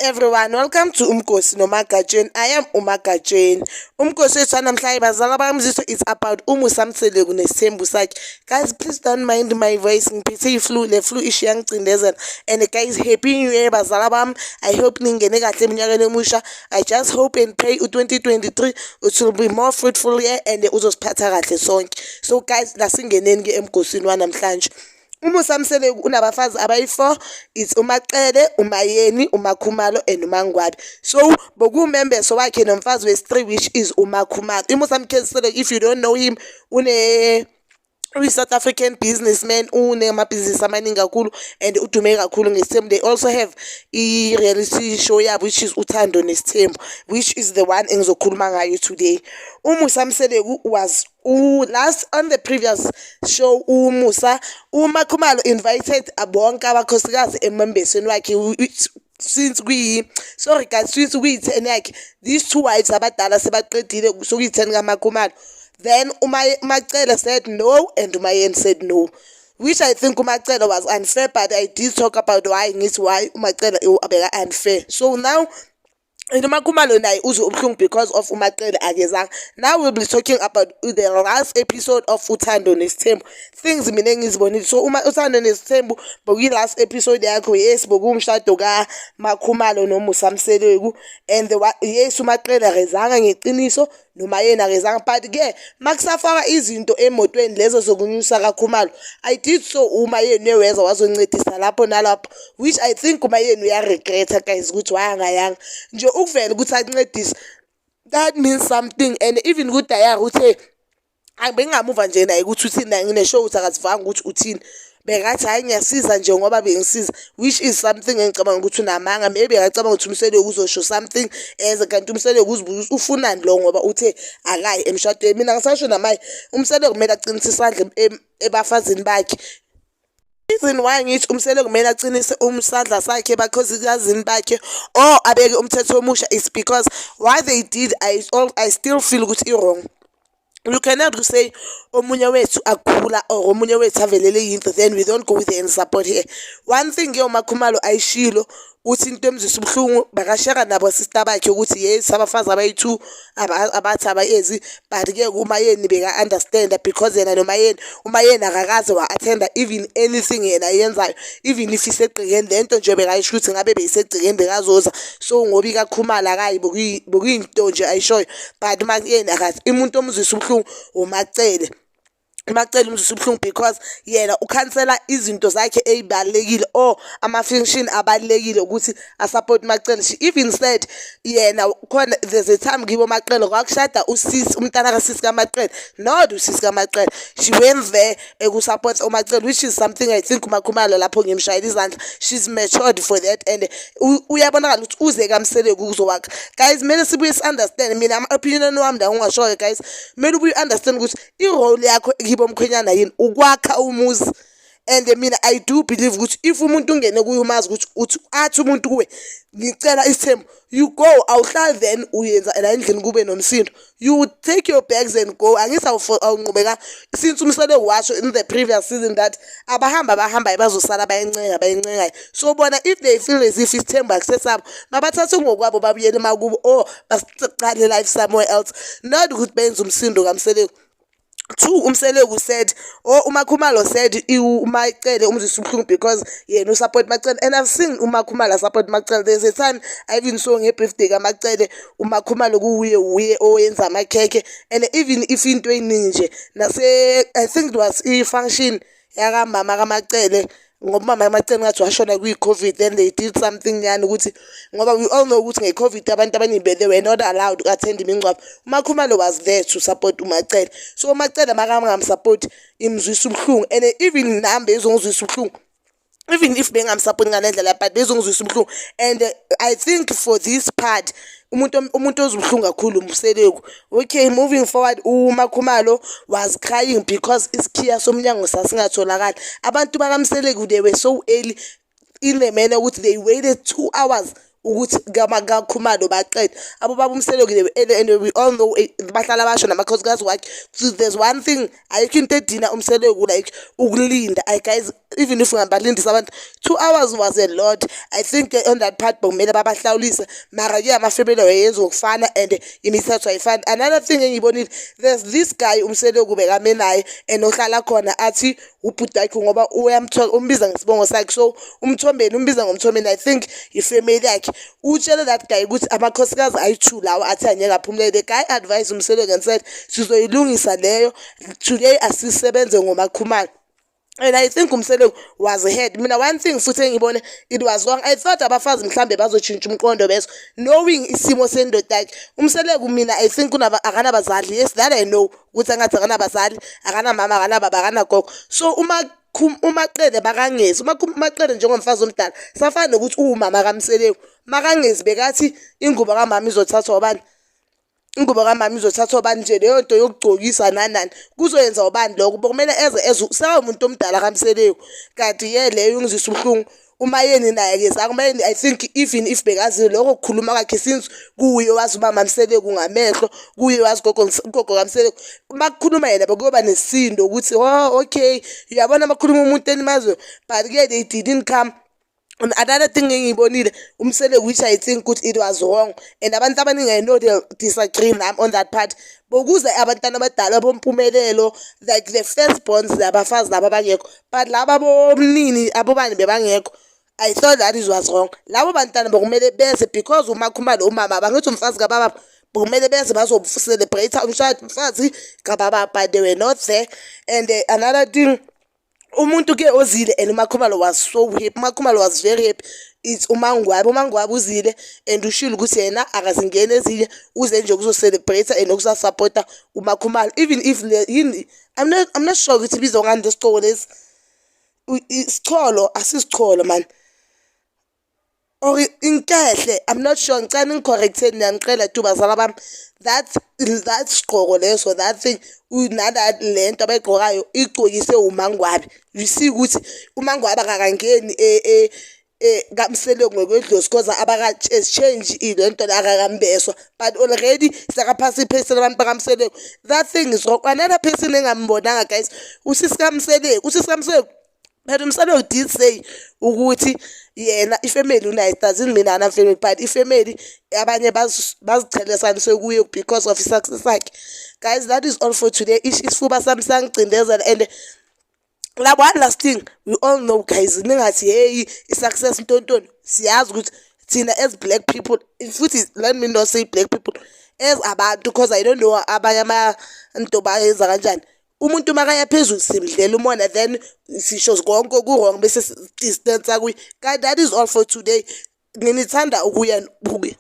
Everyone, welcome to Umgosi noMagatsheni. I am uMagatsheni. Umgosi wethu wanamhlanje, bazala bamziswa, it's about uMusa Mseleku nesithembu sakhe. Guys, please don't mind my voice. Ngiphethe i-flu, le flu isho iyangicindezela. And guys, happy new year, bazala bami. I hope ningene kahle eminyakeni emusha. I just hope and pray u-2023 it will be more fruitful year and uzosiphatha kahle sonke. So guys, lasingeneni ke emgosini wanamhlanje. UMusa Mseleku unabafazi abayi-four. It's uMaCele, uMaYeni, uMaKhumalo and uMaNgwabe. So bokuwumembeso wakhe nomfazi wesi-three, which is uMaKhumalo. UMusa Mseleku, if you don't know him, une uyi-South African businessman, unemabhizinisi amaningi kakhulu and udume kakhulu ngesithembu. They also have i-reality show yabo, which is Uthando Nesithembu, which is the one engizokhuluma ngayo today. UMusa Mseleku was last on the previous show. UMusa, uMakhumalo invited bonke abakhosikazi emembesweni wakhe since kuyi, sorry guys, since kuyi-turn yakhe. These two wives abadala sebaqedile, sokuyi-turn kaMakhumalo. Then uMaCele said no and uMaYeni said no, which I think uMaCele was unfair, but I did talk about why ngithi why uMaCele abeka unfair. So now and uMakhumalo naye uzwe ubuhlungu because of uMaCele akezanga. Now we'll be talking about the last episode of Uthando Nesithembu, things mina engizibonile. So uma Uthando Nesithembu bokuyi-last episode yakho, yes, bokuwumshado kaMakhumalo noMusa Mseleku and yes, uMaCele akezanga ngeqiniso noma yena akezanga, but-ke makusafaka izinto emotweni lezo zokunyusa kaKhumalo, I did so uMaYeni weza wazoncedisa lapho nalapho, which I think uMaYeni uya-regreta, guys, ukuthi why angayanga nje ukuvela ukuthi akuncedise. That means something. And even kudayari uthe bengingamuva nje naye ukuthi uthini naye, ngine-sure ukuthi akazivanga ukuthi uthini. Bekathi, "Hhayi, ngiyasiza nje ngoba bengisiza," which is something engicabanga ukuthi unamanga. Maybe bekacabanga ukuthi uMseleku uzosho something eze, kanti uMseleku uzibuza ukuthi ufunani lo ngoba uthe akayi emshadweni. Mina ngisasho namaye, uMseleku kumele aqinise isandla ebafazini bakhe. Reason why ngithi uMseleku kumele aqinise isandla sakhe ebakhosikazini bakhe or abeke umthetho omusha is because what they did, I still feel ukuthi i-wrong. You cannot say omunye wethu agula or omunye wethu avelele yinto, then we don't go there and support her. One thing ke uMakhumalo ayishilo, uthi into emzwisa ubuhlungu, bakashera nabo sister bakhe ukuthi yes, abafazi abayi-two abathi abayezi, but-ke uMaYeni beka-understand-a because yena noMaYeni, uMaYeni akakaze wa-attend-a even anything yena ayenzayo, even if isegcekeni. Le nto nje bekayisho ukuthi ngabe beyisegcekeni bekazoza. So ngoba ikaKhumalo akayi, bekuyinto nje ayishoyo, but uMaYeni akazi. Umuntu omzwisa ubuhlungu uMaCele. UMaCele umzwisa ubuhlungu because yena ukhansela izinto zakhe ey'balulekile or ama-function abalulekile ukuthi a-support uMaCele. She even said yena khona there's a time kibo MaCele kwakushada usisi, umntana kasisi kaMaCele, not usisi kaMaCele. She went there eku-support uMaCele, which is something I think uMakhumalo lapho ngimshayela izandla. She's matured for that and uyabonakala ukuthi uze kaMseleku ukuzowakha. Guys, kumele sibuye si-understand. Mina ama-opinion wami la ungashoyo, guys, kumele ubuye u-understand ukuthi i-role yakho kibo mkhwenyana yini, ukwakha umuzi. And mina I do believe ukuthi if umuntu ungene kuye, umazi ukuthi uthi athi umuntu kuwe, "Ngicela isithembu," you go. Awuhlali then uyenza la endlini kube nomsindo. You take your bags and go. Angithi awunqubeka since uMseleku washo in the previous season that abahamba abahambayo bazosala bayincenga bayincengayo. So bona, if they feel as if isithembu akusesabo, mabathathe ngokwabo babuyele emakubo or baqale life somewhere else, not ukuthi benze umsindo kaMseleku. Two, uMseleku said or uMakhumalo said uMaCele umzwisa ubuhlungu because yena u-support Macele, and I've seen uMakhumalo support Macele. There's a time I even saw nge-birthday kaMacele, uMakhumalo kuwuye uye owenza amakhekhe and even if into ey'ningi nje nase, I think it was i-function yakamama kaMacele, ngoba umama kaMacele ngathi washona kwi-COVID. Then they did something yani ukuthi ngoba we all know ukuthi nge-COVID abantu abaningi they were not allowed uku-attend imingcwabo. UMakhumalo was there to support uMacele. So uMacele makangamsupport imzwisa ubuhlungu, and even nami bezongizwisa ubuhlungu even if bengamsupport ngale ndlela, but bezongizwisa ubuhlungu. And I think for this part umuntu ozwa ubuhlungu kakhulu uMseleku. Okay, moving forward, uMakhumalo was crying because isikhiya somnyango sasingatholakali. Abantu bakaMseleku, they were so early in the manner ukuthi they waited 2 hours ukuthi kaKhumalo baqede. Abo baba uMseleku, they were early, and we all know bahlala basho namakhosikazi wakhe. So there's one thing, ayikho into edina uMseleku like ukulinda. I guys Even if ungabalindisa abantu, 2 hours was a lot. I think on that part bekumele babahlawulise, mara-ke ama-family awayenzi ngokufana and imithetho ayifani. Another thing engiyibonile, there's this guy uMseleku bekame naye and ohlala khona, athi ubhuti wakhe ngoba uyamthola, umbiza ngesibongo sakhe, so uMthombeni, umbiza ngoMthombeni. I think ifamily yakhe. Utshele that guy ukuthi amakhosikazi ayi-two lawa athi angeke aphumulele. The guy advise uMseleku and said, "Sizoyilungisa leyo, today asisebenze ngoMakhumalo." And I think uMseleku was ahead. Mina, one thing futhi engibone it was wrong, I thought abafazi mhlambe bazotshintsha umqondo beso knowing isimo sendoda yakhe uMseleku. Mina, I think akanabazali. Yes, that I know, ukuthi angathi akanabazali, akanamama, akanababa, akanagogo. So uma uMaqele bakangezi, uMaqele njengomfazi omdala safana nokuthi uwumama kaMseleku, makangezi bekathi ingubo kamama izothathwa ubani, ingubo kamama izothathwa ubani nje, leyo nto yokugcokisa nani nani kuzoyenza ubani lokho, bekumele eze eze sewumuntu omdala kaMseleku. Kanti ye leyo ingizwisa ubuhlungu. UMayeni naye akezanga uMayeni. I think even if bekazi lokho kukhuluma kwakhe, since kuye wazi umama Mseleku ngamehlo, kuye wazi ugogo kaMseleku, uma kukhuluma yena bekuyoba nesisindo ukuthi, "Oh, okay, uyabona uma kukhuluma umuntu enimaziyo." But-ke they didn't come. Another thing engiyibonile uMseleku, which I think ukuthi it was wrong, and abantu abaningi, I know they'll disagree nami on that part, bokuze abantwana abadala boMpumelelo, like the first borns abafazi laba abangekho, but laba bomnini abobani bebangekho. I thought that is was wrong. Labo bantwana bekumele beze because uMakhumalo umama bangithi umfazi kababa, bekumele beze bazo-celebrate umshado umfazi kababa, but they were not there. And another thing, umuntu ke ozile and uMakhumalo was so happy, uMakhumalo was very happy, it's uMangwabe. UMangwabe uzile and ushilo ukuthi yena akazingeni ezinye, uze nje ukuzo-celebrate and ukuzasupporta uMakhumalo, even if le yini, I'm not sure ukuthi ibizwa ngani lesigcoko lesi, isicholo, asisicholo man or inkehle, I'm not sure. Ngicela ningi-correct-eni, ngiyanicela tu bazala bami. That sigqoko leso, that thing, nala le nto abayigqokayo igcokise uMangwabe. You see ukuthi uMangwabe akakangeni kaMseleku ngokwedlozi 'cause abaka-exchange le nto le, akakambeswa, but already sekaphasa iphesi labantu bakaMseleku. That thing is wrong. Another person engambonanga, guys, usisi kaMseleku. Usisi kaMseleku, but uMseleku did say ukuthi yena ifamily unayo, doesn't mean akana-family, but ifamily abanye bazichelesane kuye because of i-success sakhe. Guys, that is all for today. Isifuba sami siyangicindezela. And la, one last thing, we all know, guys, ningathi hey, i-success ntontoni, siyazi ukuthi thina as black people, futhi let me not say black people, as abantu, because I don't know abanye abantu bayenza kanjani, umuntu makaya phezulu simdlela umona, then sisho konke ku-wrong bese distance kuye. Guys, that is all for today. Nginithanda ukuya buya.